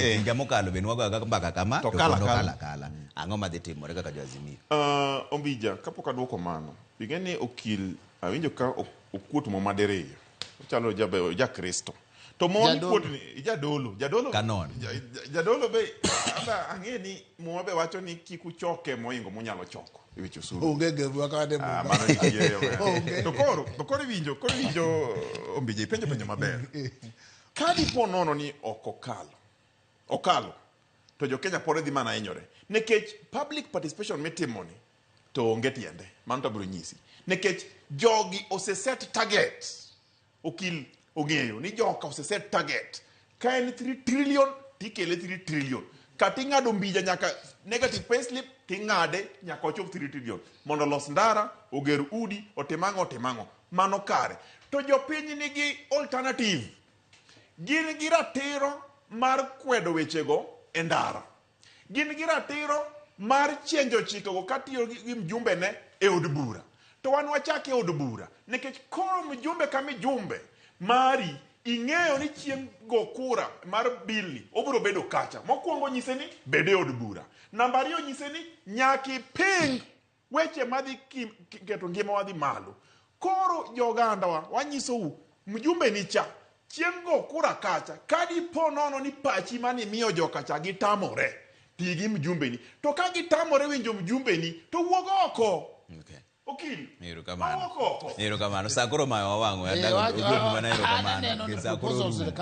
Nikech higa mokalo be nwagoyo aga mbaka kama To to kala pod kala. okalo akala. Ang'o madhi timore kaka jo Azimio? Ombija, kapok aduoko mano, ing'e ni okil awinjo ka okuot muma diriyo. Ochalo jabe ja Kristo. To muma Jadolo. mikuot ni jadolo, jadolo. Canon. Jadolo be aba ang'e ni muma be wacho ni kik uchoke moingo munyalo choko e weche osuru. Onge gerwa kata e Ah, muma. mano nitie, omera. Onge. To koro iwinjo, koro iwinjo Ombija, ipenjo penjo maber. Ka dipo nono ni ok okalo, okalo, to jo Kenya pod dhi mana hinyore. Nikech public participation mitimoni to onge tiende. Mano to abiro nyisi. Nikech jogi ose set target. Okil ong'eyo ni joka ose set target. Ka en 3 trillion, tikele 3 trillion. Kata ing'ado mbija nyaka negative pay slip, ting'ade nyaka ochop 3 trillion. Mondo olos ndara, oger udi, otim ang'o, otim ang'o. Mano kare. To jopiny nigi alternative. Gin gi ratiro mar kwedo wechego e ndara. Gin gi ratiro mar chenjo chikego katiyo gi mjumbene e od bura. To wan wachak e od bura nikech koro mjumbe ka mijumbe mari ing'eyo ni chieng' go kura mar bill ni obiro bedo kacha. Mokwongo nyise ni bed e od bura. Namba ariyo nyise ni nyaka iping weche madhi keto ngimawa dhi malo. Koro jogandawa wanyisou mjumbe ni cha chieng' go kura kacha ka dipo nono ni pachi mane imiyo joka cha gitamore ti gi mjumbeni to ka gitamore winjo mjumbeni to wuog oko. Okay. Okil. Erokamano. Wawuok oko. Erokamano. Sa koro mayo wawang'o. Eh, Oduogo mana an erokamano. aneno ni Nikech sa koro proposal orumo. sirikal